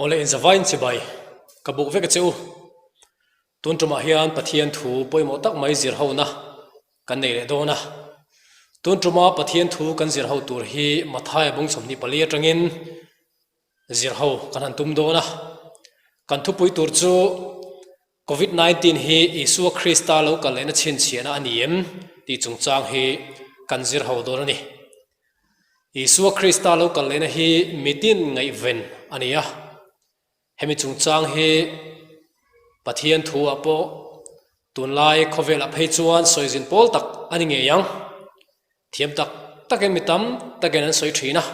Awle inzavain chibai ka buk vek a che u. Tun tumah hian Pathian thu pawimawh tak mai zir hona kan nei leh dawn a. Tun tuma Pathian thu kan zir ho tur hi Mathaia bung 24 atangin zir ho kan han tum dawn a. Kan thupui tur chu Covid 19 hi Isua Krista lo kal lehna chhinchhiahna a ni em tih chungchang hi kan zir ho dawn a ni. Isua Krista lo kal lehna hi mitin ngaihven a ni a. Hemi chungchang hi Pathian thu-ah pawh tunlai khawvelah phei chuan sawizin pawl tak a ni ngei ang. Thiam tak takin mi tam takin an sawi thin a.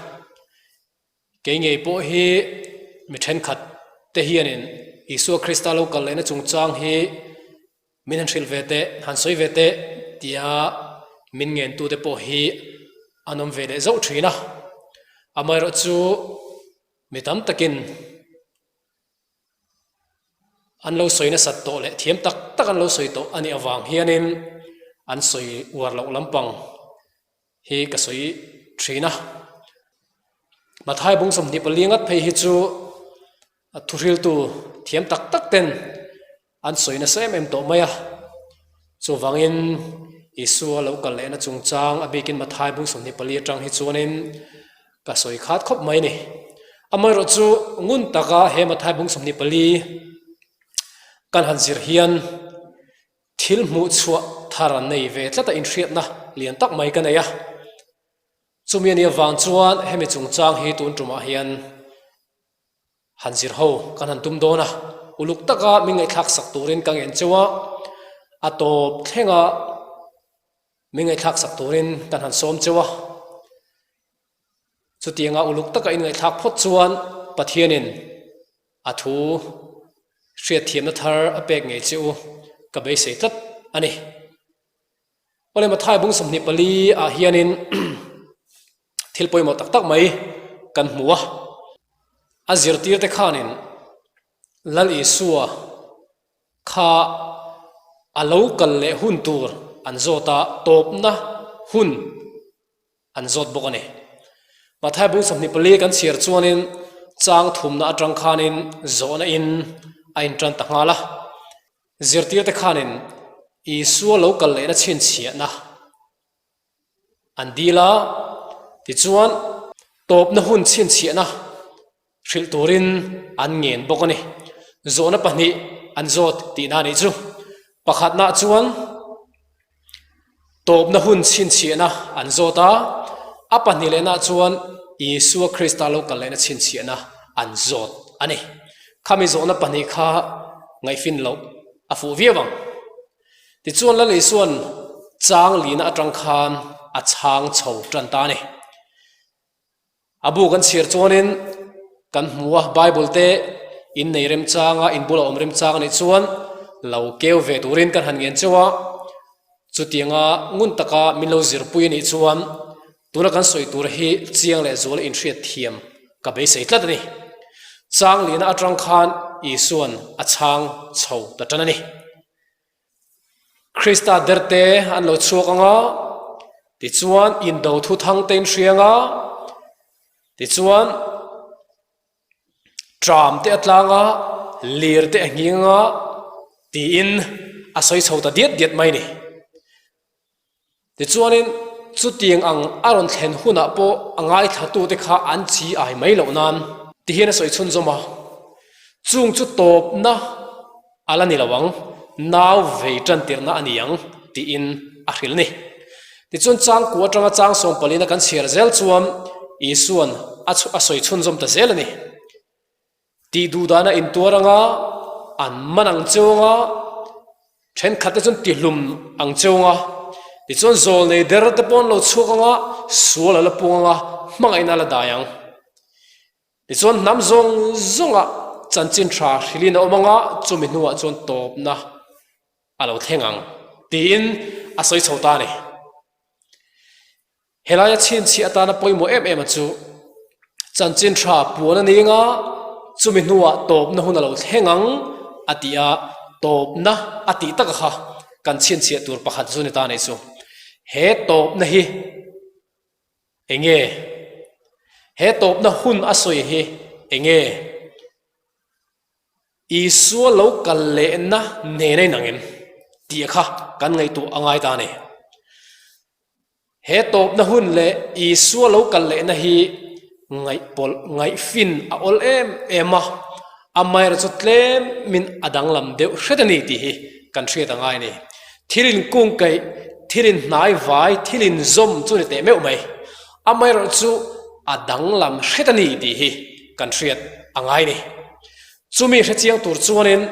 Kei ngei pawh hi mi thenkhat te hianin Isua Krista lo kal lehna chungchang hi min han hrilh ve teh, han sawi ve teh tia min ngentute pawh hi an awm ve leh zauh thin a. Amaherawhchu mi tam takin an lo sawi nasat tawh leh thiam tak tak an lo sawi tawh a nih avang hianin an sawi uar loh lampang hi ka sawi thin a. Mathai bung 24 ngat phei hi chu thuhriltu thiam tak tak ten an sawi nasa em em tawh mai a. Chuvangin Isua lo kal lehna chungchang a bikin Mathai bung 24 atang hi chuanin ka sawi khat khawp mai a ni. Amaherawh chu ngun taka he Mathai bung 24 kan han zir hian thil hmuh chhuah thar an nei ve tlat a inhriatna lian tak mai ka nei a. Chumi a nih avang chuan hemi chungchang hi tun tumah hian han zir ho kan han tum dawn a, uluk taka min ngaihthlak sak turin ka ngen cheu a, a tawp thlenga min ngaihthlak sak turin kan han sawm cheu a. Chutianga uluk taka in ngaihthlak phawt chuan Pathianin a thu hriatthiamna thar a pek ngei che u ka beisei tlat a ni. Awle Mathai bung 24 ah hianin thil pawimawh tak tak mai kan hmu a. A zirtirte khanin Lal Isua kha a lo kal leh hun tur an zawt a, tawpna hun an zawt bawk a ni. Mathai bung 24 kan chhiar chuanin chang thumna atang khanin zawhna in a intan ta nghal a. Zirtirte khanin Isua lo kal lehna chhinchhiahna an dil a, tichuan tawpna hun chhinchhiahna hrilh turin an ngen bawk a ni. Zawhna pahnih an zawt tihna a nih chu. Pakhatnaah chuan tawpna hun chhinchhiahna an zawt a, a pahnih lehnaah chuan Isua Krista lo kal lehna chhinchhiahna an zawt a ni. Khami zawhna pahnih kha ngaihfin loh a fuh viau ang. Tichuan Lal Isua'n chang lina atang khan a chhang chho tan ta a ni. A bu kan chhiar chuanin kan hmu a, Bible te in nei remchang a, in bula awm remchang a nih chuan lo keu ve turin kan han ngen cheu a. Chutianga ngun taka min lo zirpui a nih chuan tuna kan sawi tur hi chiang leh zual inhriat thiam ka beisei tlat a ni. Chang lihna atang khan Isua'n a chhang chho ta tan a ni. Krista derte an lo chhuak ang a, tichuan indo thu thang te in hriang a, tichuan tram te a tlang a, lir te a nghing a, tiin a sawi chho ta diat diat mai a ni. Tichuanin, chutiang ang a rawn thlen hunah pawh a ngaithlatute kha an chi ai mai loh nan ti hian a sawi chhunzawm a, Chung chu tawpna a la ni lo ang, nau vei tantirhna a ni ang tiin a hrilh a ni. Tichuan changku atanga chang sawmpalina kan chhiar zel chuan Isua'n a sawi chhunzawm ta zel a ni. Tih duh dana intuar anga an man ang cheu anga thenkhat te chuan tihlum ang cheu anga tichuan zawl nei der te pawh an lo chhuak anga sual a la pung anga hmangaihna a la dai ang. Tichuan hnam zawng zawnga chanchin tha hrilhin a awm anga chumi hnuah chuan tawpna a lo thleng ang tiin a sawi chho ta a ni. Helaia chhinchhiah atana pawimawh em em a chu chanchin tha puan a ning a, chumi hnuah tawpna hun a lo thleng ang a ti a, tawpna a tih taka kha kan chhinchhiah tur pakhat chu ni ta a nih chu. He tawpna hi eng nge? He tawpna hun a sawi hi eng nge? Isua lo kal lehna nen a inang em tih kha kan ngaihtuah a ngai ta a ni. He tawpna hun leh Isua lo kal lehna hi ngaihpawlh, ngaihfin a awl em em a, amaherawh chu tlemin a danglam deuh hret a ni tih hi kan hriat a ngai a ni. Thil inkungkaih, thil inhnaivai, thil inzawm chu ni teh meuh mai. Amaherawh chu a danglam hret a ni tih hi kan hriat a ngai a ni. Chumi hrechiang tur chuanin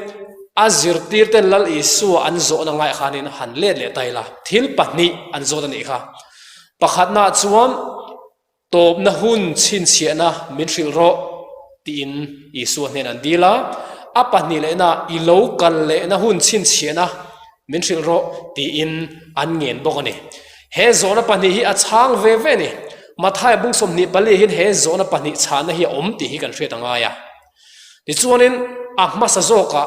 a zirtirten Lal Isua an zawhna ngaiah khanin han let leh ta ila, thil pahnih an zawt a nih kha. Pakhatnaah chuan tawpna hun chhinchhiahna min hrilh rawh tiin Isua hnen an dil a, a pahnih lehna i lo kal lehna hun chhinchhiahna min hrilh rawh tiin an ngen bawk a ni. He zawhna pahnih hi a chhang ve ve a ni. Mathaia bung 24 hian he zawhna pahnih chhahna hi a awm tih hi kan hriat a ngai a. Tichuanin a hmasa zawkah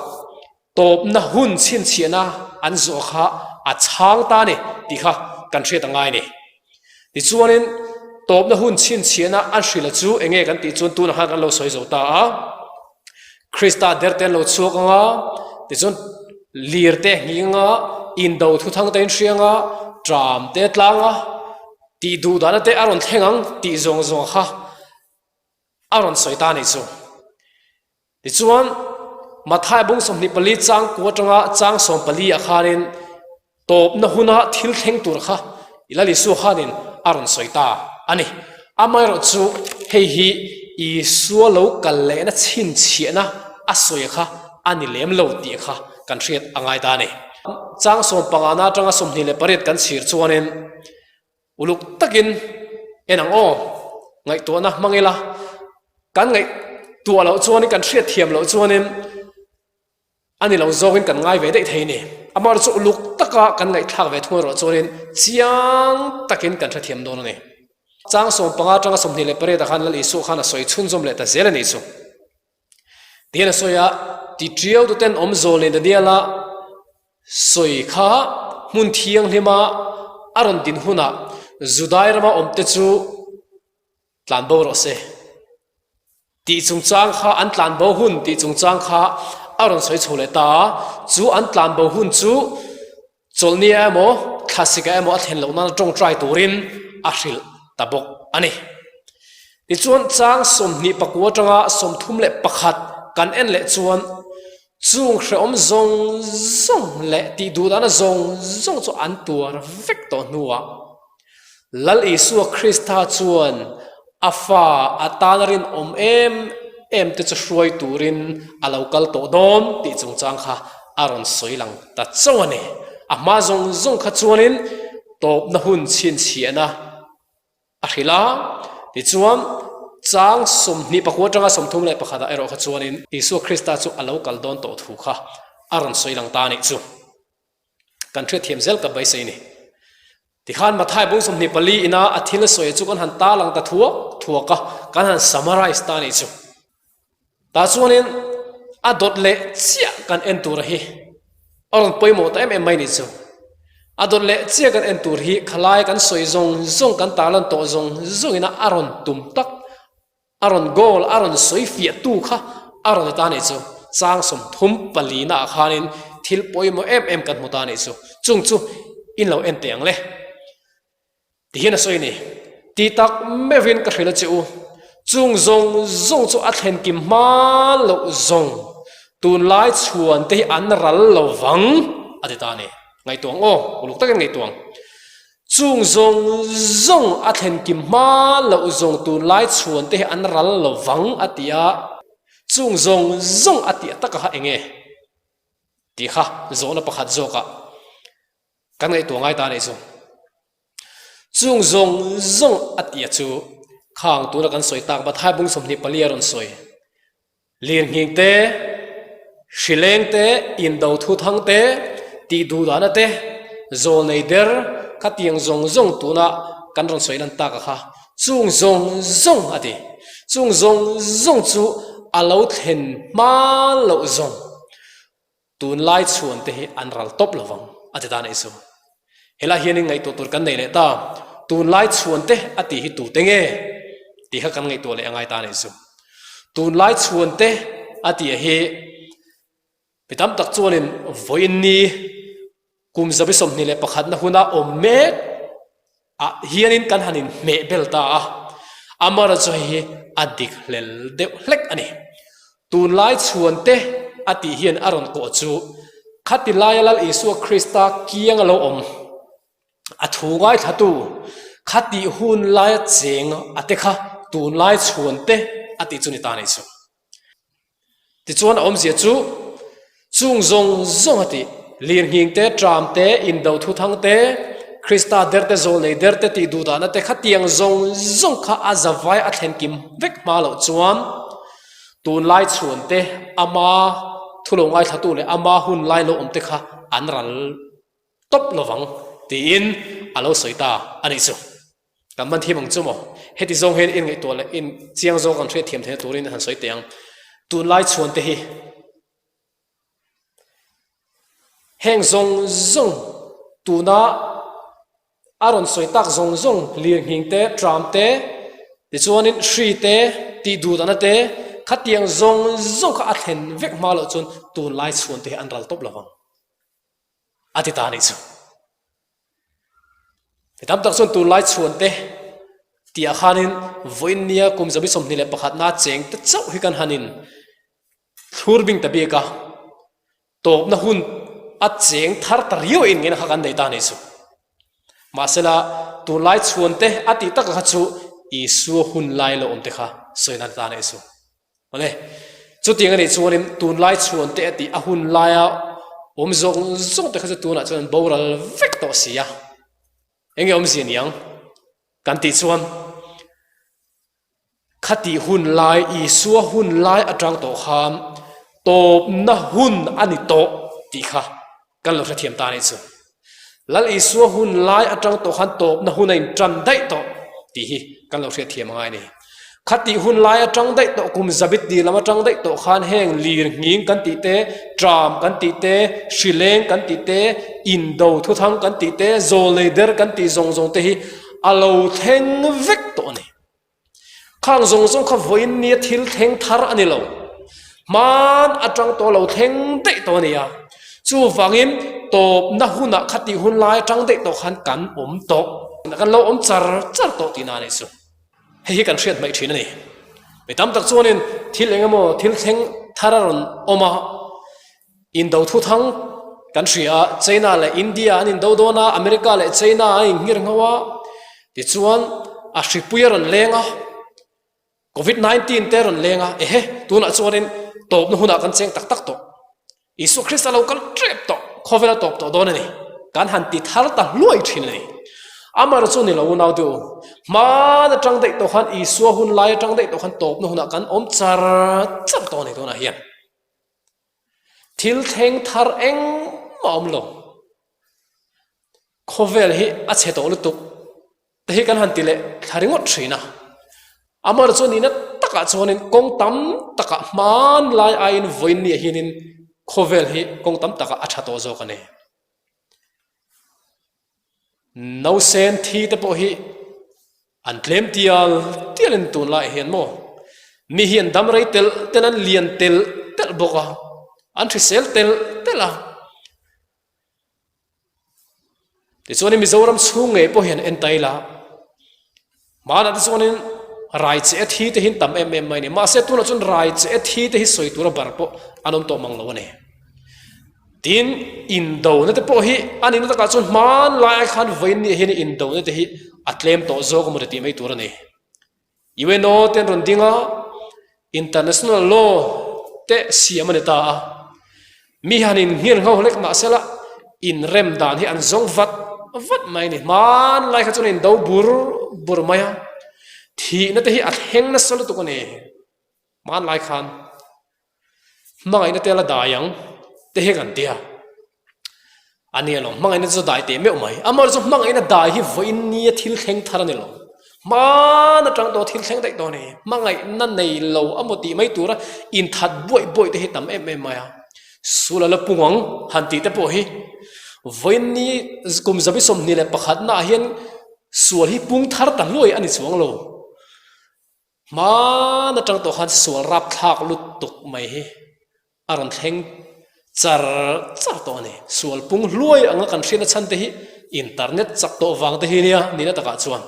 tawpna hun chhinchhiahna an zawh kha a chhang ta a ni tih kha kan hriat a ngai a ni. Tichuanin tawpna hun chhinchhiahna an hrilh a chu eng nge kan tih chuan tunah khan kan lo sawi zo ta a, Krista derte an lo chhuak ang a, tichuan lir te nghing anga, indo thuthang te inhria anga, ṭam te tlang a, tih duh dahna te a rawn thleng ang tih zawng zawng kha A rawn sawi ta a nih chu. Tichuan, Matthai bung 24 chang ku atanga chang 14 ah khanin tawpna huna thil thleng tur kha i Lal Isua khanin a rawn sawi ta a ni. Amaherawh chu hei hi Isua lo kal lehna chhinchhiahna a sawi kha a ni lem lo tih kha kan hriat a ngai ta a ni. Chang sawmpanga na atanga 28 kan chhir chuanin Uluk takin en ang aw, ngaihtuahna hmang ila, kan ngaihtuah loh chuanin, kan hriat thiam loh chuanin a ni lo zawkin kan ngai ve daih thei a ni. Amaherawhchu chu uluk taka kan ngaihthlak ve thung erawh chuanin chiang takin kan hrethiam dawn a ni. Chang 15 atanga 28 ah khan Lal Isua khan a sawi chhunzawm leh ta zel a nih chu. Tihian a sawi a, ti tiau tuten awm zawl leh Daniela sawi kha hmun thianghlima a rawn din hunah Judai rama awmte chu tlanbo rawh se tih chungchang kha an tlanbo hun tih chungchang kha a rawn sawi chho leh ta a, chu an tlanbo hun chu Chawlhnia emaw thlasika emaw a thlen loh nana tawngtai turin a hrilh ta bawk a ni. Tichuan chang 29 atanga 31 kan en leh chuan chung hrehawm zawng zawng leh tih duhdahna zawng zawng chu an tuar vek tawh hnuah Lal Isua Krista chuan A fa a tana rinawm em em te chu hruai turin a lo kal tawh dawn tih chungchang kha a rawn sawi lang ta chauh a ni. A hma zawng zawng kha chuanin tawpna hun chhinchhiahna a hrilh a, tichuan chang 24 atanga 31 ah erawh kha chuanin Isua Krista chu a lo kal dawn tawh thu kha a rawn sawi lang ta a nih chu. Kan hriatthiam zel ka beisei ni. Tikhan Mathai bung 24 ina a thil a sawi chu kan han tarlang ta thuak thuak a, kan han summarize ta nih chu. Tah chuanin a dawt leh chiah kan en tur hi a rawn pawimawh ta em em mai nih chu. A dawt leh chiah kan en tur hi khalai kan sawi zawng zawng kan tarlan tawh zawng zawng ina a rawn tum tak A rawn goal a rawn sawi fiah tu kha a rawn ni ta nih chu. Chang 34 na ah khanin thil pawimawh em em kan hmu ta nih chu. Chung chu in lo en teh ang le. Tihian a sawi ni. Ti tak meuhin ka hrilh a che u. Chung zawng zawng chu a thlen kim hma loh zawng tunlai chhuan te hi an ral lo vang a ti ta ni. Ngaihtuah ang aw, uluk takin ngaihtuah ang. Chung zawng zawng a thlen kim hma loh zawng tunlai chhuan te hi an ral lo vang a ti a, chung zawng zawng a tih taka kha eng nge tih kha zawhna pakhat zawkah kan ngaihtuah ngai ta a nih chu. Chung zawng zawng a tih a chu khang tuna kan sawi tak Mathai bung 24 a rawn sawi. Lirnghing te, hrileng te, indo thuthang te, tih duhdahna te, zawlnei der khatiang zawng zawng tuna kan rawn sawi lan tak a kha, chung zawng zawng a ti. Chung zawng zawng chu a lo thlen hma loh zawng. Tunlai chhuan te hi an ral tawp lo vang, a ti ta a nih chu. Helai hianin ngaihtuah tur kan nei leh ta, tunlai chhuan te a tih hi tute nge tih kha kan ngaihtuah leh a ngai ta a nih chu. Tunlai chhuan te a tih hi. Mi tam tak chuanin vawiin ni kum zabi 21 na huna awm mek ah hianin kan han inhmeh bel ta a, amaherawhchu hei hi a dik hlel deuh hlek a ni. Tunlai chhuan te a tih hian a rawn kawh chu khati laia Lal Isua Krista kiang a lo awm a thu ngaithlatu khatih hun laia cheng a te kha tunlai chhuan te a tih chu ni ta a nih chu. Tichuan a awmzia chu chung zawng zawng a tih, lirnghing te, tram te, indo thuthang te, Krista der te, zawlnei der te tih duhdahna te khatiang zawng zawng kha a zavai a thlen kim vek hma loh chuan tunlai chhuan te, ama thu lo ngaithlatu leh ama hun lai lo awm te kha an ral tawp lovang tiin a lo sawi ta a nih chu. Kan man thiam ang chu maw? Heti zawng hian in ngaihtuah leh in chiang zawk an hriat thiam theihna turin han sawi teh ang. Tunlai chhuan te hi heng zawng zawng tuna a rawn sawi tak zawng zawng lirnghing te, tram te, tichuanin hri te, tih duhdahna te khatiang zawng zawng kha a thlen vek hma loh chuan tunlai chhuan te hi an ral tawp lovang a ti ta a nih chu. Mi tam tak chuan tunlai chhuan te tih ah khanin vawiin nia kum 21 na cheng te chauh hi kan hanin thlur bing ta bik a, tawpna hun a cheng thar ta riau a inngeihna kha kan nei ta a nih chu. Mahsela tunlai chhuan te a tih taka kha chu Isua hun lai lo awm te kha sawi nan ta a nih chu. Awle, chutiang a nih chuanin tunlai chhuan te a tih a hun laia awm zawng zawng te kha chu tunah chuan an boral vek tawh si a. Eng nge awmzia niang kan tih chuan khatih hun lai Isua hun lai atang tawh khan tawpna hun a ni tawh tih kha Kan lo hrethiam ta anih chu. Lal Isua hun lai atang tawh khan tawpna hun a intan daih tawh tih hi kan lo hriatthiam a ngai a ni. Khatih hun lai atang daih tawh kum zabit ni lam atang daih tawh khan heng lir nghing kan tih te, tram kan tih te, hrileng kan tih te, indo thuthang kan tih te, zawlnei der kan tih zawng zawng te hi a lo thleng vek tawh a ni. Khang zawng zawng kha vawiin nia thil thleng thar a ni lo. Hman atang tawh lo thleng daih tawh a ni a. Chuvangin tawpna hunah khatih hun lai atang daih tawh khan kan awm tawh. Kan lo awm char char tawh tihna a nih chu. Hei hi kan hriat hmaih thin a ni. Mi tam tak chuanin thil eng emaw thil thleng thar a rawn awm a. Indo thuthang kan hria a, China leh India an indo dawn a, America leh China an inngir ngho a, tichuan a hripui a rawn leng a, Covid 19 te a rawn leng a, ehe tunah chuanin tawpna hunah kan cheng tak tak tawh. Isua Krista lo kal tep tawh, khawvel a tawp tawh dawn a ni. Kan han ti thar ta hluai thin a ni. Amaherawh chu ni lo unau te u, hman atang daih tawh khan Isua hun lai atang daih tawh khan tawpna hunah kan awm char char tawh a ni tunah hian. Thil thleng thar engmah a awm lo. Khawvel hi a chhe tawh lutuk te hi kan han ti leh thla ringawt thin a. Amaherawhchu chu nihna takah chuanin kawng tam takah hmanlai aiin vawiin ni ah hianin khawvel hi kawng tam takah a tha tawh zawk a ni. Nausen thi te pawh hi An tlem tial tial in tunlai hian maw mi hi an dam rei telh telh an lian telh telh bawk a, an hrisel telh telh a. Tichuanin Mizoram chhung ngei pawh hian en ta ila hmanah te chuanin rai che e thi te hi an tam em em mai a ni. Mahse tunah chuan rai che e thi te hi sawi tura bar pawh an awm tawh mang lo a ni. Tin, indona te pawh hi a nihna takah chuan hmanlai khan vawiin ni ah hian indona te hi a tlem tawh zawk emaw tih mai tur a ni. UNO te an rawn ding a, international law te siam a ni ta a. Mi han innghen ngho hlek mah sela inrem dan hi an zawng vat vat mai a ni. Hmanlai kha chuan indo bur bur mai a, thihna te hi a thleng nasa lutuk a ni. Hmanlai khan hmangaihna te la dai ang te hi kan tia a ni alawm hmangaihna chu dai teh meuh mai amaherawhchu chu hmangaihna dai hi vawiin nia thil thleng thar a ni lo hman atang tawh thil thleng daih tawh a ni hmangaihna nei lo amaw tih mai tura inthat buaih buaih te hi tam em em mai a sul a la pung ang han tih te pawh hi vawiin ni kum 21 naah hian sual hi pung thar ta hluai a ni chuang lo. Hman atang tawh khan sual rapthlak lutuk mai hi a rawn thleng. Char char tawh a ni. Sual pung hluai anga kan hriatna chhan te hi internet chak tawh vang te hi nia nihna takah chuan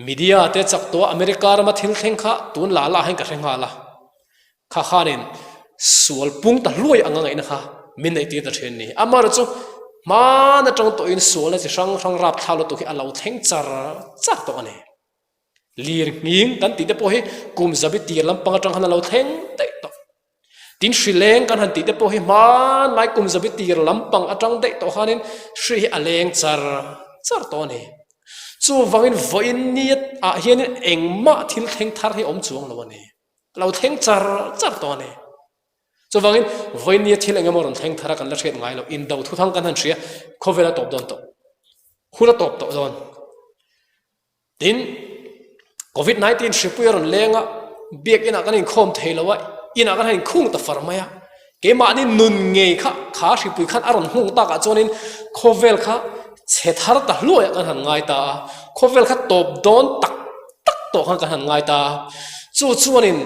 media te chak tawh a America rama thil thleng kha tun lah lah hian ka hre nghal a, kha khanin sual pung ta hluai anga ngaihna kha min neih tir ta thin a ni. Amaherawhchu chu hman atang tawhin sualna chi hrang hrang rapthlak lutuk hi a lo thleng char char tawh a ni. Lir nghing kan tih te pawh hi kum zabi tir lampang atang khan a lo thleng daih tawh. Tin hri leng kan han tih te pawh hi hmanlai kum zabi tir lampang atang daih tawh khanin hri hi a leng char char tawh a ni. Chuvangin vawiin ni ah hianin engmah thil thleng thar hi awm chuang lo a ni. A lo thleng char char tawh a ni. Chuvangin vawiin nia thil engemaw rawn thleng thar a kan la hriat ngai lo, indo thuthang kan han hria, khawvel a tawp dawn tawh. Hun a tawp tawh dawn. Tin, Covid 19 hripui a rawn leng a, biakinah kan inkhawm thei lo a, inah kan han inkhung ta far mai a. Keimahni nun ngei kha, kha hripui khan a rawn nghung takah chuanin khawvel kha chhe thar ta hluaiah kan han ngai ta a, khawvel kha tawp dawn tak tak tawh khan kan han ngai ta a. Chu chuanin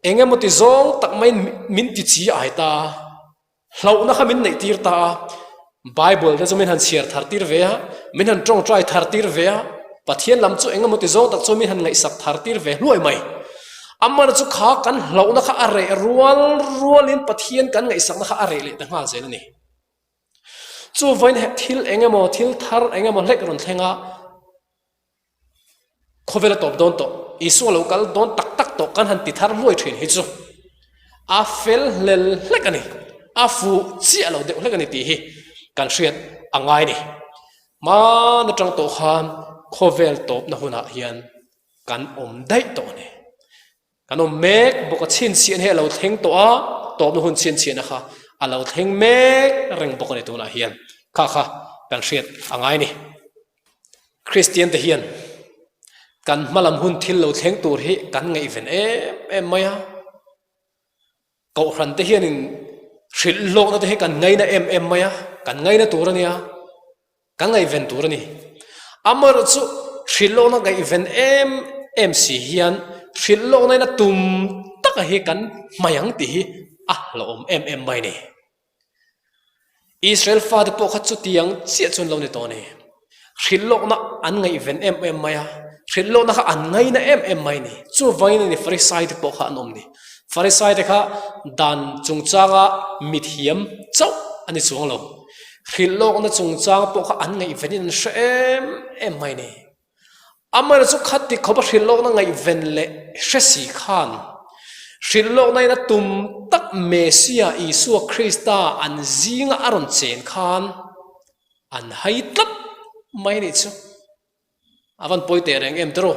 eng emaw ti zawng tak maiin min ti chi ai ta a. Hlauhna kha min neih tir ta a, Bible te chu min han chhiar thar tir ve a, min han tawngtai thar tir ve a, Pathian lam chu eng emaw ti zawng tak chuan min han ngaihsak thar tir ve hluai mai. Amana chu kha kan hlauhna kha a reh rual rualin Pathian kan ngaihsakna kha a reh leh ta nghal zel a ni. Chuvain thil eng emaw thil thar eng emaw hlek rawn thleng a, Khawvel a tawp dawn tawh, Isua lo kal dawn tak tak tawh kan han ti thar hluai thin hi chu a fel hlel hlek a ni, a fuh chiah lo deuh hlek a ni tih hi kan hriat a ngai a ni. Hman atang tawh khan khawvel tawpna hunah hian kan awm daih tawh a ni. Kan awm mek bawk a, chhinchhiahna hi a lo thleng tawh a, tawpna hun chhinchhiahna kha a lo thleng mek reng bawk a ni tunah hian. Kha kha kan hriat a ngai a ni. Kristian te hian kan hmalam hun thil lo thleng tur hi kan ngaihven em em mai a, Kohhran te hianin hrilh hlawkna te hi kan ngaina em em mai a, kan ngaina tur a nia. Kan ngaihven tur a ni. Amaherawh chu hrilhlawkna ngaihven em em si hian hrilhlawkna in a tum taka hi kan hmai ang tih hi a hlauhawm em em mai a ni. Israel fate pawh kha chutiang chiah chuan lo ni tawh a ni. Hrilhlawkna an ngaihven em em mai a, hrilhlawkna kha an ngaina em em mai a ni. Chuvangin a ni Farisai te pawh kha an awm ni. Farisai te kha dan chungchanga mithiam chauh a ni chuang lo. Hrilhlawkna chungchang pawh kha an ngaihvenin an hre em em mai ni. Amaherawhchu chu khati khawpa hrilhlawkna ngaihven leh hre si khan hrilhlawkna in a tum tak Messiah Isua Krista an zinga a rawn chen khan an hai tlat mai nih chu. A van pawi teh reng em tiraw?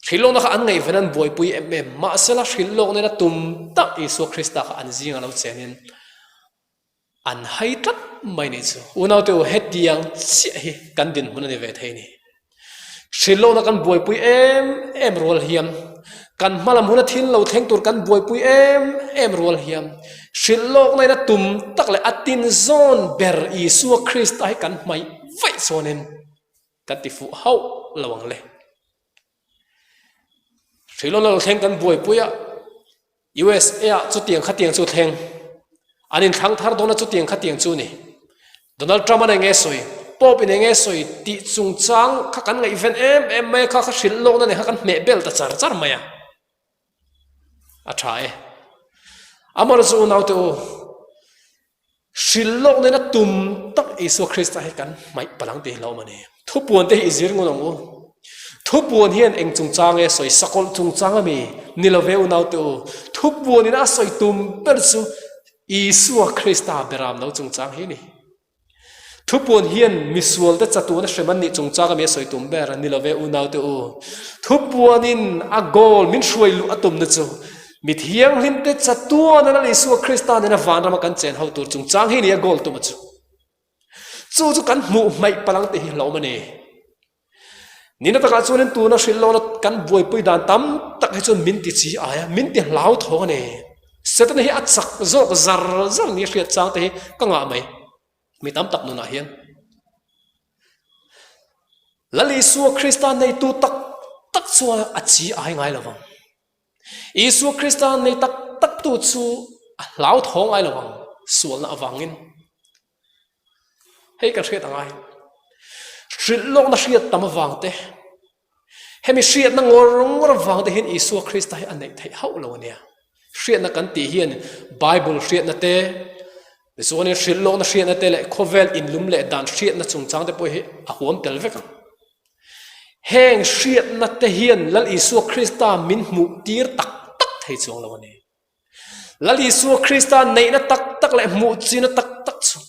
Hrilhlawkna kha an ngaihven an buaipui em em. Mahsela hrilhlawkna in a tum tak Isua Krista kha an zinga lo chenin An hai tlat mai nih chu. Unaute u, hetiang chiah hi kan dinhmun a ni ve thei ni. Hrilhlawkna kan buaipui em em rual hian, kan hmalam huna thil lo thleng tur kan buaipui em em rual hian, hrilhlawkna in a tum tak leh a tinzawn ber Isua Krista hi kan hmaih vaih chuanin kan ti fuh hauh lo ang le. Hrilhlawkna lo thleng kan buaipui a. USA ah chutiang khatiang chu thleng. An inthlang thar dawn a chutiang khatiang chu ni. Donald Trump an eng nge sawi, Pope in eng nge sawi tih chungchang kha kan ngaihven em em mai a, kha kha hrilh lawkna nen kha kan hmeh bel ta char char mai a. A tha e. Amaherawhchu chu unaute u, Hrilh lawk nena tum tak Isua Krista hi kan hmaih palh ang tih hlauhawm a ni. Thupuan te hi i zir ngun ang u. Thupuan hian eng chungchang nge sawi? Sakawlh chungchang a mi? Ni lo ve unaute u. Thupuan in a sawi tum ber chu Isua Krista beram lo chungchang hi a ni. Thupuan hian misualte chatuana hrem an nih chungchang a mi a sawi tum ber a ni lo ve unaute u. Thupuanin a goal min hruai luh a tumna chu Mi thianghlimte chatuan a Lal Isua Krista nena vanrama kan chen ho tur chungchang hi nia goal tuma chu. Chu chu kan hmuh hmaih palang tih hi hlauhawm a ni. Nina takah chuanin tuna hrilh lohna kan buaipui dan tam tak hi chuan min ti chi ai a, min ti hlauthawng a ni. Setana hi a chak zawk zar zar ni hriat chang te hi ka ngah mai. Mi tam tak nunah hian. Lal Isua Krista neitu tak tak chuan a chi ai ngai lovang. Isua Krista nei tak tak tu chu. A hlauthawng ngai lo ang sualna avangin. Hei kan hriat angai. Hrilh lawkna hriat tam avang te, hemi hriatna ngawr ngawr avang te hian Isua Krista hi a neih theih hauh lo a nia. Hriatna kan tih hian Bible hriatna te, tichuanin hrilh lawkna hriatna te leh khawvel inlum leh dan hriatna chungchang te pawh hi a huam tel vek ang. Heng hriatna te hian Lal Isua Krista min hmuh tir tak tak thei chuang lo a ni. Lal Isua Krista neihna tak tak leh hmuh china tak tak chu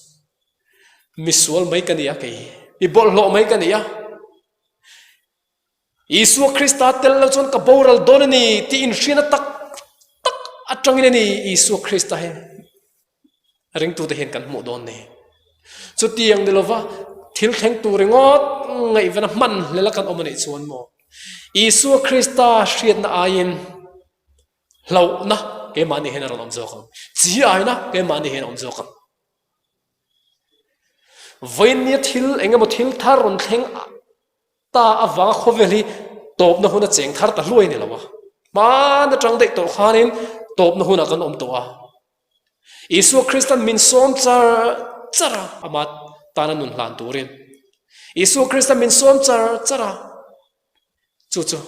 misual mai ka ni a kei hi, mi bawlhhlawh mai ka ni a. Isua Krista tel lo chuan ka boral dawn a ni tih inhriatna tak tak atangin a ni Isua Krista hi ringtute hian kan hmuh dawn ni. Chutiang ni lova thil thleng tur ringawt ngaihvena hman hlela kan awm a nih chuan maw Isua Krista hriatna aiin Hlauhna keimahni hian a rawn awm zawk ang. Chi aina keimahni hian a awm zawk ang. Vawiinnia thil eng emaw thil thar rawn thleng ta avanga khawvel hi tawpna hun a cheng thar ta hluai ni lo a. Hmaan atang daih tawh khanin tawpna hunah kan awm tawh a. Isua Kristan min sawm char char a, ama tana nun hlan turin. Isua Kristan min sawm char char a. Chu chu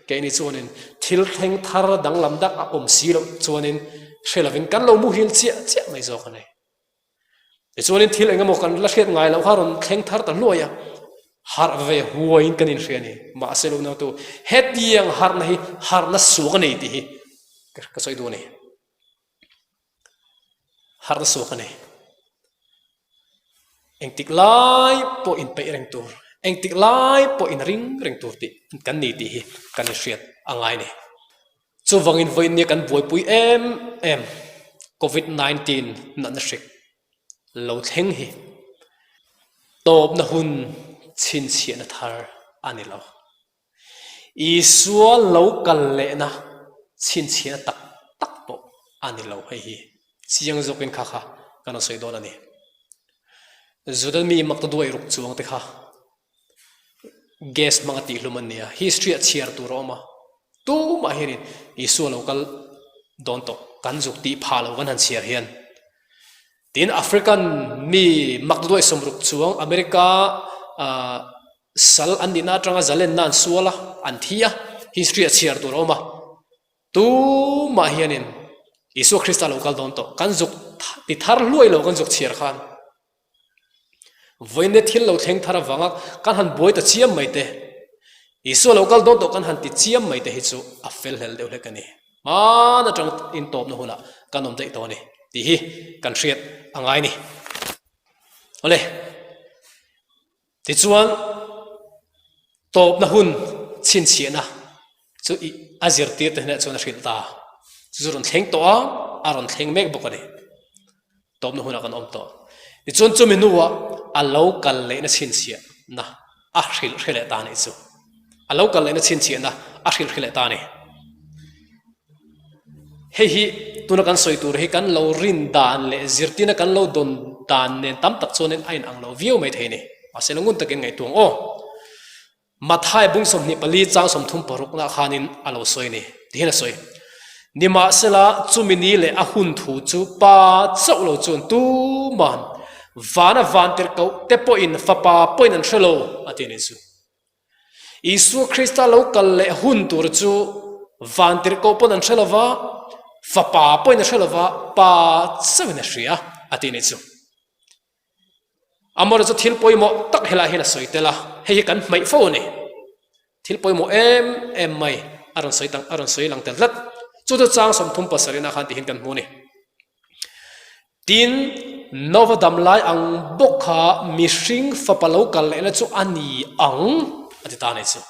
keini chuanin thil thleng thar danglam dak a awm si loh chuanin hre lovin kan lo muhil chiah chiah mai zawk a ni. Tichuanin thil eng emaw kan la hriat ngai loh kha rawn thleng thar ta hluai a, harh ve huaiin kan inhria a ni. Mahse lo nangtu hetiang harhna hi harhna suak a ni tih hi ka sawi duh a ni. Harhna suak a ni. Engtik lai pawh inpeih reng tur, engtik lai pawh in ring reng tur tih kan ni tih hi kan inhriat a ngai a ni. Chuvangin vawiinnia kan buaipui em em Covid 19 natna hrik lo thleng hi tawpna hun chhinchhiahna thar a ni lo. Isua lo kal lehna chhinchhiahna tak tak pawh a ni lo hei hi chiang zawkin kha kha kan rawn sawi dawn a ni. Juda mi makta duai ruk chuang te kha gas hmanga tihhlum an ni a, history ah chhiar tur a awm a, tumah hianin Isua lo kal dawn tawh kan zuk tih phah lo kan han chhiar hian. Tin African mi makta duai 60 chuang America ah Sal an nihna atanga zalenna an sual a, an thi a, history a chhiar tur a awm a. Tumah hianin Isua Krista lo kal dawn tawh, kan zuk ti thar hluai lo kan zuk chhiar khan vawiin thil lo thleng thar avanga kan han buai ta chiam mai te, Isua lo kal dawn tawh kan han ti chiam mai te hi chu a fel hlel deuh hlek a ni. Hmaan atang intawpna hunah kan awm daih tawh a ni tih hi kan hriat a ngai a ni. Awle. Tichuan, tawpna hun chhinchhiahna chu a zirtirte hnenah chuan a hrilh ta. Chu chu rawn thleng tawh a, a rawn thleng mek bawk a ni. Tawpna hunah kan awm tawh. Tichuan chumi hnuah a lo kal lehna chhinchhiahna a hrilh hre leh ta a nih chu. A lo kal lehna chhinchhiahna a hrilh hre leh ta a ni. Hei hi tuna kan sawi tur hi kan lo rin dan leh zirtirna kan lo dawn dan nen tam tak chuanin a inang lo viau mai thei a ni. Mahse la ngun takin ngaihtuah ang aw. Mathai bung 24 chang 36 nah khanin a lo sawi a ni. Tihian a sawi. Nimahsela chumi ni leh a hun thu chu pa chauh lo chuan tuman vana vantirhkoh te pawhin fapa pawhin an hre lo a ti a ni chu. Isua Krista lo kal leh hun tur chu vantirhkoh pawn an hre lo va, Fapa pawhin a hre lo va, Pa chauhin a hria a tih nih chu. Amaherawhchu chu thil pawimawh tak helaiah hian a sawi tel a, hei hi kan hmaih fo a ni. Thil pawimawh em em mai a rawn sawi a rawn sawi lang tel tlat. Chu chu chang 37 inah khan tihin kan hmu a ni. Tin, Nova dam lai ang bawk kha mihring fapa lo kal lehna chu a ni ang, a ti ta a nih chu.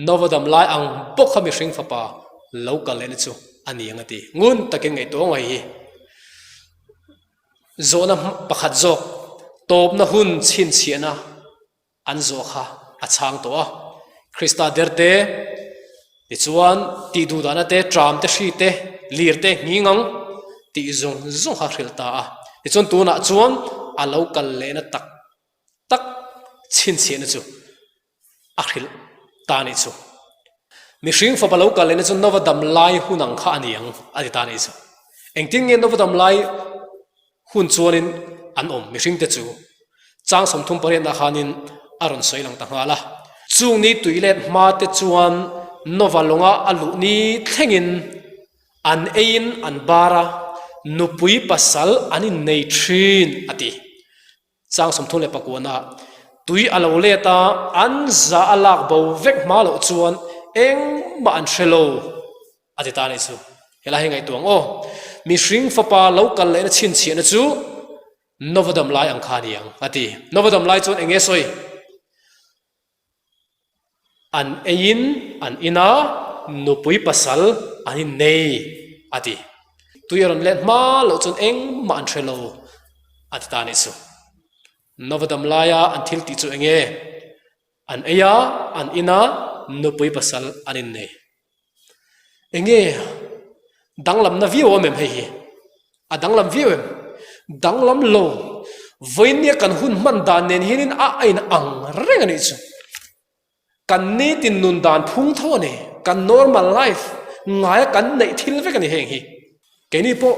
Nova dam lai ang bawk kha mihring fapa lo kal lehna chu a ni ang a ti. Ngun takin ngaihtuah ngaih hi. Zawhna pakhat zawk, tawpna hun chhinchhiahna An zawh kha a chhang tawh a. Krista der te, tichuan tih duh dahna te, tram te, hri te, lir te, nghing ang tih zawng zawng kha a hrilh ta a. Tichuan tunah chuan a lo kal lehna tak tak chhinchhiahna chu a hrilh ta a nih chu. Mihring fapa lo kal lehna chu Nova dam lai hun ang kha a ni ang a ti ta a nih chu. Engtin nge Nova dam lai hun chuanin an awm mihringte chu? Chang 30 pariatna khanin a rawn sawi lang ta nghal a. Chung ni tui let hma te chuan Nova lawnga a luh ni thlengin an eiin an bar a, nupui pasal an innei thin a ti. Chang 39 tui a lo let a, an za a lak bo vek hma loh chuan engmah an hre lo a ti ta a nih chu. Helai hi ngaihtuah ang aw. Mihring fapa lo kal lehna chhinchhiahna chu Nova dam lai ang kha a ni ang a ti. Nova dam lai chuan eng nge sawi? An eiin an in a, nupui pasal an innei a ti. Tui a rawn let hma loh chuan engmah an hre lo a ti ta a nih chu. Nova dam laia an thil tih chu eng nge? An ei a, an in a, nupui pasal an innei. Eng nge danglamna viau awm em hei hi? A danglam viau em? Danglam lo. Vawinia kan hun hman dan nen hianin a a inang reng a nih chu. Kan nitin nun dan phung tho a ni. Kan normal life ngaia kan neih thil vek a ni heng hi. Keini pawh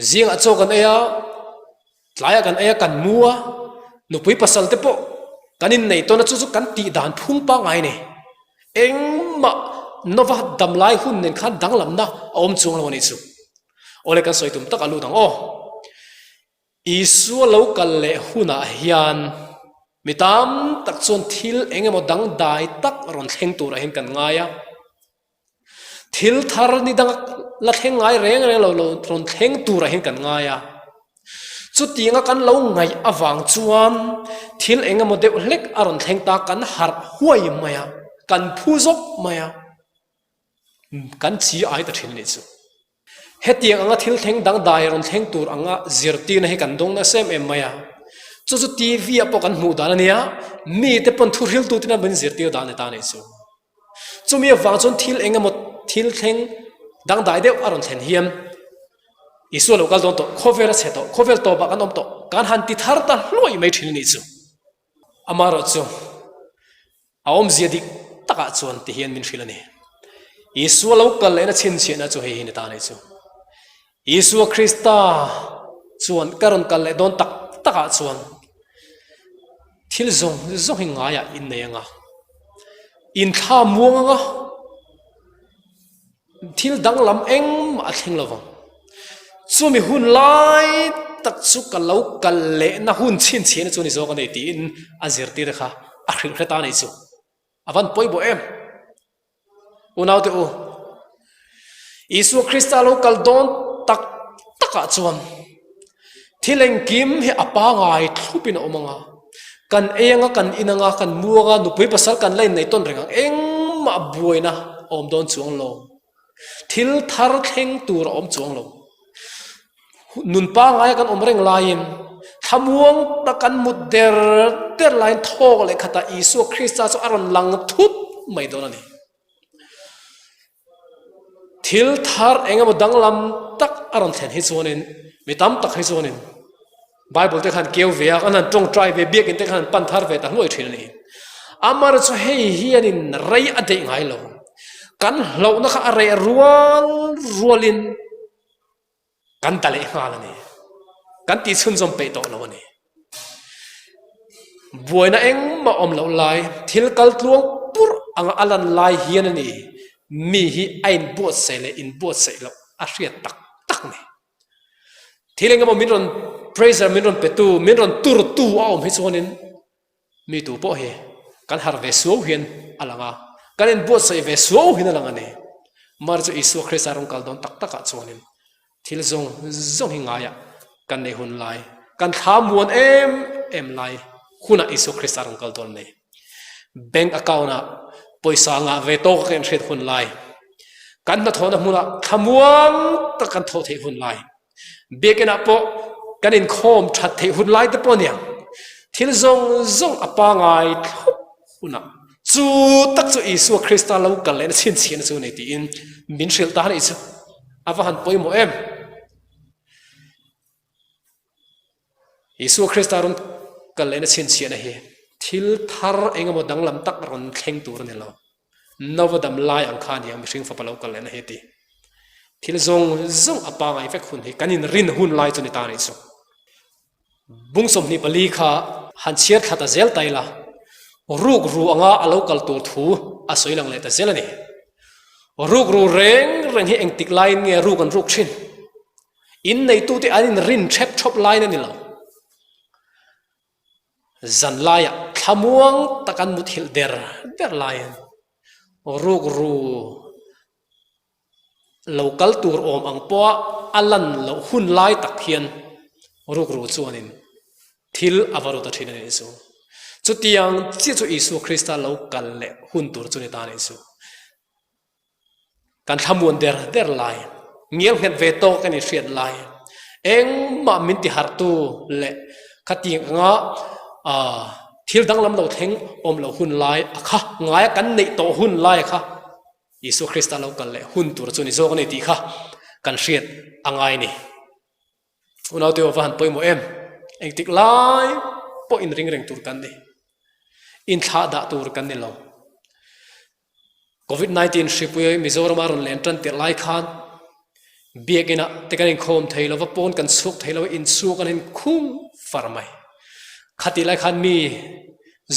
zingah chaw kan ei a, Tlaiah kan ei a, kan mu a, nupui pasal te pawh kan innei tawn a, chu chu kan tih dan phung pangngai a ni. Engmah nova damlai hun nen khan danglamna a awm chuang lo a nih chu. Awle kan sawi tum tak a lut ang aw. Isua lo kal leh hunah hian mi tam tak chuan thil eng emaw dangdai tak rawn thleng turah hian kan ngai a. Thil thar ni dang la thleng ngai reng reng lo lo rawn thleng turah hian kan ngai a. Chutianga kan lo ngaih avang chuan thil eng emaw deuh hlek a rawn thleng ta kan harh huai mai a, kan phu zawk mai a, kan chi ai ta thin a nih chu. Hetiang anga thil thleng dangdai rawn thleng tur anga zirtirna hi kan dawng nasa em em mai a. Chu chu TV ah pawh kan hmuh dan a nia, mite pawn thuhriltu ten an min zirtir dan a ni ta a nih chu. Chumi avang chuan thil eng emaw thil thleng dangdai deuh a rawn thlen hian Isua lo kal dawn tawh, khawvel a chhe tawh, khawvel tawpah kan awm tawh, kan han ti thar ta hluai mai thin a nih chu. Amaherawhchu a awmzia dik takah chuan ti hian min hrilh a ni. Isua lo kal lehna chhinchhiahna chu hei hi ni ta a nih chu. Isua Krista chuan ka rawn kal leh dawn tak takah chuan thil zawng zawng hi ngaiah in nei anga, in thla muang anga, thil danglam engmah a thleng lo vang. Chumi hun lai tak chu ka lo kal lehna hun chhinchhiahna chu ni zawk a nei tiin a zirtir kha a hrilh hre ta a nih chu. A van pawimawh em? Unaute u, Isua Krista lo kal dawn tak takah chuan thil engkim hi a pangai thlupin a awm ang a, kan ei anga, kan in anga, kan mu anga, nupui pasal kan la inneih tawn reng ang, engmah buaina a awm dawn chuang lo. Thil thar thleng tur a awm chuang lo. Nun pangaia kan awm reng laiin thlamuang tak kan mut der der laiin thawk leh khatah Isua Krista chu a rawn lang thut mai dawn a ni. Thil thar eng emaw danglam tak a rawn thlen hi chuanin mi tam tak hi chuanin Bible te khan keu ve a, an han tawngtai ve, biakinn te khan an pan thar ve ta hluai thin a ni. Amaherawhchu chu hei hianin rei a deih ngai lo. Kan hlauhna kha a reh rual rualin kan ta leh nghal a ni. Kan tih chhunzawm peih tawh lo a ni. Buaina engmah awm loh lai, thil kal tluang purh anga a lan lai hian a ni, mi hi a inbuatsaih leh inbuatsaih loh a hriat tak tak a ni. Thil engemaw min rawn pressure min rawn petu, min rawn turtu a awm hi chuanin Mi tu pawh hi kan harh ve suau hian a lang a, kan inbuatsaih ve suau hian a lang a ni. Mar chu Isua Krista rawn kal dawn tak takah chuanin thil zawng zawng hi ngaiah kan neih hun lai, kan thla muan em em lai hunah Isua Krista rawn kal dawn a ni. Bank account-ah pawisa ngah ve tawk a kan inhriat hun lai, kan hnathawhna hmunah thlamuang tak kan thawh theih hun lai, Biakinah pawh kan inkhawm that theih hun lai te pawh a niang. Thil zawng zawng a pangai thlup hunah chu tak chu Isua Krista lo kal lehna chhinchhiahna chu a ni tiin min hrilh ta a nih chu. A va han pawimawh em! Isua Krista rawn kal lehna chhinchhiahna hi thil thar engemaw danglam tak rawn thleng tur a ni lo. Nova dam lai ang kha a ni ang mihring fapa lo kal lehna hi a ti. Thil zawng zawng a pangai vek hun hi kan inrin hun lai chu ni ta nih chu. Bung 24 kha han chhiar thla ta zel ta ila, ruk ru anga a lo kal tur thu a sawi lang leh ta zel a ni. Ruk ru reng reng hi engtik laiin nge ruk an ruk thin? In neitute an inrin thep thawp laiin a ni lo. Zan laiah thlamuang tak an muthilh der der laiin ruk ru Lo kal tur awm ang pawha a lan loh hun lai tak hian rukru chuanin thil a va ru ta thin a nih chu. Chutiang chiah chu Isua Krista lo kal leh hun tur chu ni ta a nih chu. Kan thlamuan der der lai, ngial nghet ve tawk a nih hriat lai, engmah min tiharhtu leh khatiang anga thil danglam lo thleng awm loh hun lai a kha, ngaia kan neih tawh hun lai a kha, Isua Krista lo kal leh hun tur chu ni zawk a ni tih kha kan hriat a ngai a ni. Unaute aw va han pawimawh em? Engtik lai pawh inring reng tur kan ni. Inthlah dah tur kan ni lo. Covid-19 hripui Mizorama rawn len tan tirh lai khan Biakinah te kan inkhawm thei lo va, pawn kan chhuak thei lo va, inchhuak an inkhung far mai. Khatih lai khan mi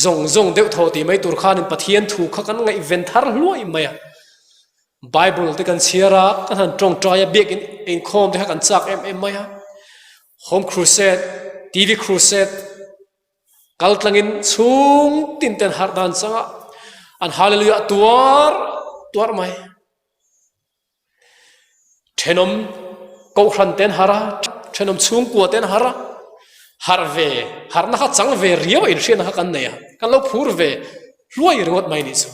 zawng zawng deuh thaw tih mai tur khanin Pathian thu kha kan ngaihven thar hluai mai a. Bible te kan chhiar a, kan han tawngtai a, biakin inkhawm te kha kan chak em em mai a. Home Crusade, TV Crusade, kal tlangin chhung tin ten harh dan changa an Hallelujah tuar tuar mai. Thenawm kohhran te an harh a, thenawm chhungkua te an harh a, harh ve, harhna kha chang ve riau a inhriatna kha kan nei a, kan lo phur ve hluai ringawt mai nih chu.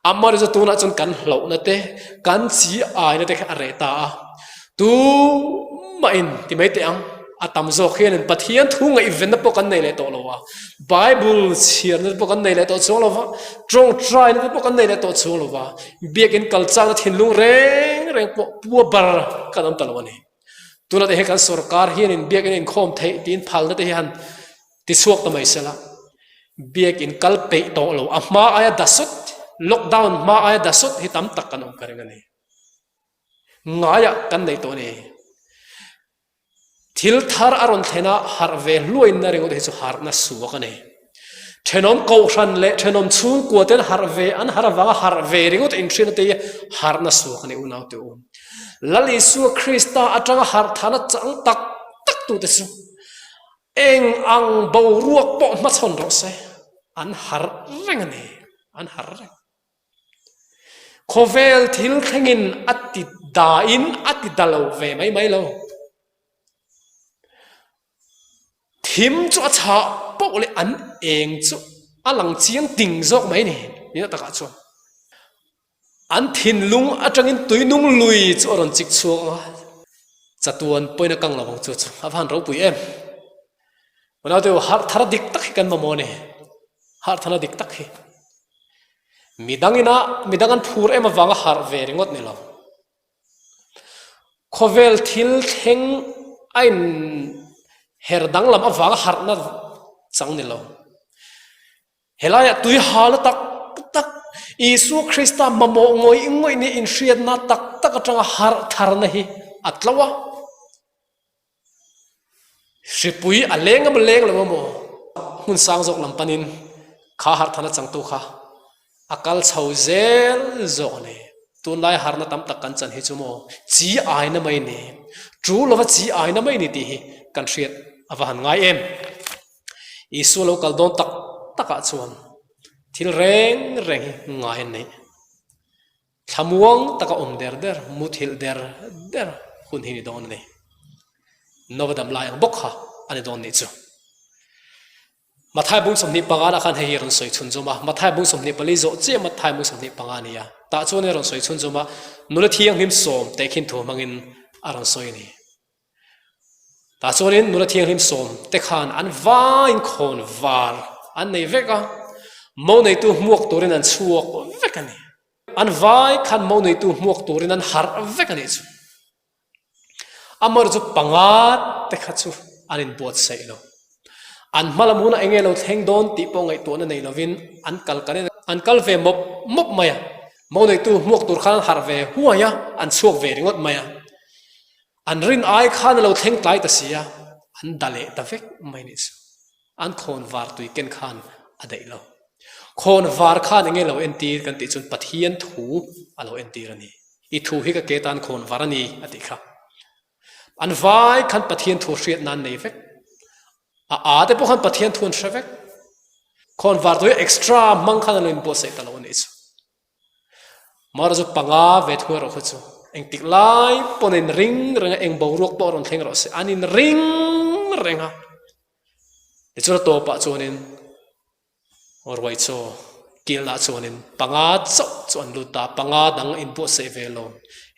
Amaherawhchu chu tunah chuan kan hlauhna te, kan chi aina te kha a reh ta a, tumahin ti mai teh ang, a tam zawk hianin Pathian thu ngaihvenna pawh kan nei leh tawh lo a, Bible chhiarna te pawh kan nei leh tawh chuang lo va, tawngtaina te pawh kan nei leh tawh chuang lo va, biakin kal chakna thinlung reng reng pawh pua bar kan awm ta lo a ni. Tunah te hian kan sorkar hianin biakin inkhawm theih tiin phalna te hi han tichhuak ta mai sela, biakin kal peih tawh lo, a hma aia dasawt, lockdown hma aia dasawt hi tam tak kan awm ka ring a ni. Ngaiah kan nei tawh a ni. Thil thar a rawn thlen a, harh ve hluainna ringawt hi chu harhna suak a ni. Thenawm kohhran leh thenawm chhungkua ten harh ve an harh avanga harh ve ringawt inhriatna te hi harhna suak a ni unaute u. Lal Isua Krista atanga harh thana chang tak tak tute chu eng ang boruak pawh hmachhawn rawh se, an harh reng a ni, an harh reng. Khawvel thil thlengin a ti dahin a ti da lo ve mai mai lo. Thim chu a chhah poh leh an eng chu a lang chiang ting zawk mai ni nihna takah chuan. An thinlung atangin tuinung lui chu a rawn chik chhuak ang a, chatuan pawhin a kang lo ang chu chu a va han ropui em. Unaute u, harh thar dik tak hi kan mamawh a ni. Harh tharna dik tak hi. Midang ina midang an phur em avanga harh ve ringawt ni lo. Khawvel thil thleng a in her danglam avanga harhna chang ni lo. Helaiah tui halna tak tak Isua Krista mamawh ngawih ngawih ni inhriatna tak tak atanga harh tharna hi a tlo a. Hripui a leng emaw leng lo emaw hmun sang zawk lam panin kha harhthana changtu kha a kal chho zel zawk a ni. Tunlai harhna tam tak kan chan hi chu maw chi aina mai ni, tu lova chi aina mai ni tih hi kan hriat a va han ngai em. Isua lo kal dawn tak takah chuan thil reng reng hi ngai an neih. Thlamuang taka awm der der, muthilh der der hun hi ni dawn a ni. Nova dam lai ang bawk kha a ni dawn nih chu. Mathai bung 25 ah khan hei hi a rawn sawi chhunzawm a, Mathai bung 24 zawh chiah Mathai bung 25 a ni a, tah chuan a rawn sawi chhunzawm a, nula thianghlim sawm tehkhin thu hmangin a rawn sawi a ni. Tah chuanin nula thianghlim sawm te khan an vaiin khawn var an nei vek a, mo neitu hmuak turin an chhuak vek a ni. An vai khan mo neitu hmuak turin an harh vek a nih chu. Amaherawhchu chu panga te kha chu an inbuatsaih lo. An hma lam hunah eng nge lo thleng dawn tih pawh ngaihtuahna nei lovin an kal kalin an kal ve mawp mawp mai a. Mo neitu hmuak tur khan an harh ve huai a, an chhuak ve ringawt mai a. An rin ai khan a lo thleng tlai ta si a, an da leh ta vek mai nih chu. An khawn var tui ken khan a daih lo. Khawn var khan enge lo entir kan tih chuan Pathian thu a lo entir a ni. I thu hi ka ke tan khawn var a ni a tih kha. An vai khan Pathian thu hriat nan nei vek. A a te pawh khan Pathian thu an hre vek. Khawn var tui extra hmang khan an lo inbuatsaih ta lo a nih chu. Mara chu panga ve thu erawh kha chu engtik lai pawn a inring reng a, eng boruak pawh a rawn thleng rawh se, an inring reng a. Tichuan a tawpah chuanin ruai chaw kilhah chuanin panga chauh chu an lut ta, panga dang a inbuatsaih ve lo.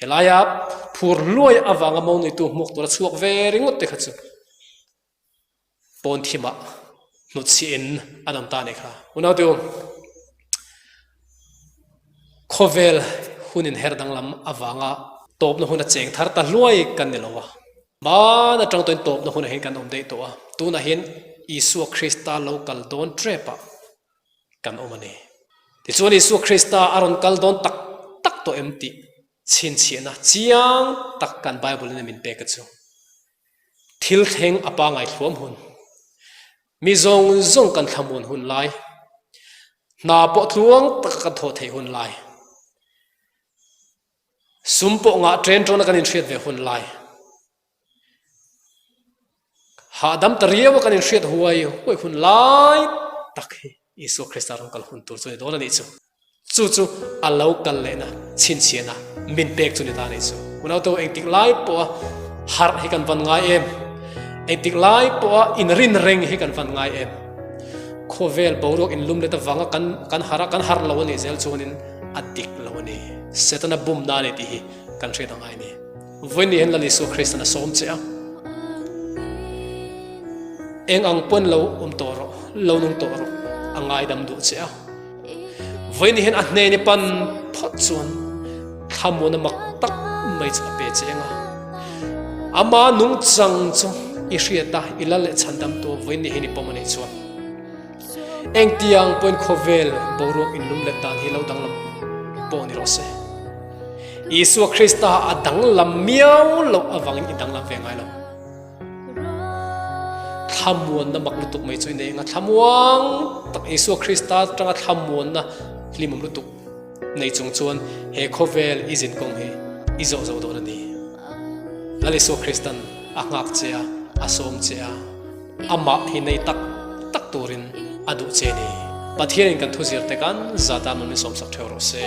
Helaia phur hluai avanga mo neitu hmuak tura chhuak ve ringawt te kha chu Pawn thimah hnutchhiah in an awm ta a nih kha. Unau tu, khawvel hun inher danglam avanga tawpna hun a cheng thar ta hluai kan ni lo a. Hmaan atang tawhin tawpna hunah hian kan awm daih tawh a. Tunah hian Isua Krista lo kal dawn trepah kan awm a ni. Tichuan Isua Krista a rawn kal dawn tak tak tawh em tih chhinchhiahna chiang tak kan Bible in a min pek a chu. Thil thleng a pangai thluam hun. Mi zawng zawng kan thlamuan hun lai. Hna pawh tluang taka kan thawh theih hun lai. Sum pawh ngah ṭen ṭawna kan inhriat ve hun lai. Hahdam ta riaua kan inhriat huai huai hun lai tak hi Isua Krista rawn kal hun tur chu a ni dawn a nih chu. Chu chu a lo kal lehna chhinchhiahna min pek chu ni ta nih chu. Unautu engtik lai pawha harh hi kan van ngai em? Engtik lai pawha inrin reng hi kan van ngai em? Khawvel boruak inlum let avanga kan kan harh a, kan harh lo a nih zel chuanin a dik lo a ni. Setana bumna a ni tih hi kan hriat a ngai a ni. Vawiin ni hian Lal Isua Kristan a sawm che a. Eng ang pawn lo awm tawh rawh, lo nung tawh rawh, a ngaidam duh che a. Vawiin hian a hnên i pan phawt chuan thlamuana mak tak mai chu a pe che ang a. Ama nungchang chu i hriat a, i lal leh chhandamtu vawiin ni hian i pawm a nih chuan. Engtiang pawhin khawvel boruak inlum let dan hi lo danglam pawh ni rawh se. Isua Krista a danglam miau loh avangin i danglam ve ngai lo. Thlamuanna mak lutuk mai chu i nei ang a, thlamuang tak Isua Krista atanga thlamuanna hlimawm lutuk nei chung chuan he khawvel i zin kawng hi i zawh zo dawn a ni. Lal Isua Kristan a nghak che a, a sawm che a, amah hi nei tak tak turin a duh che a ni. Pathianin kan thuzir te kan zata mal min sawmsak theuh rawh se.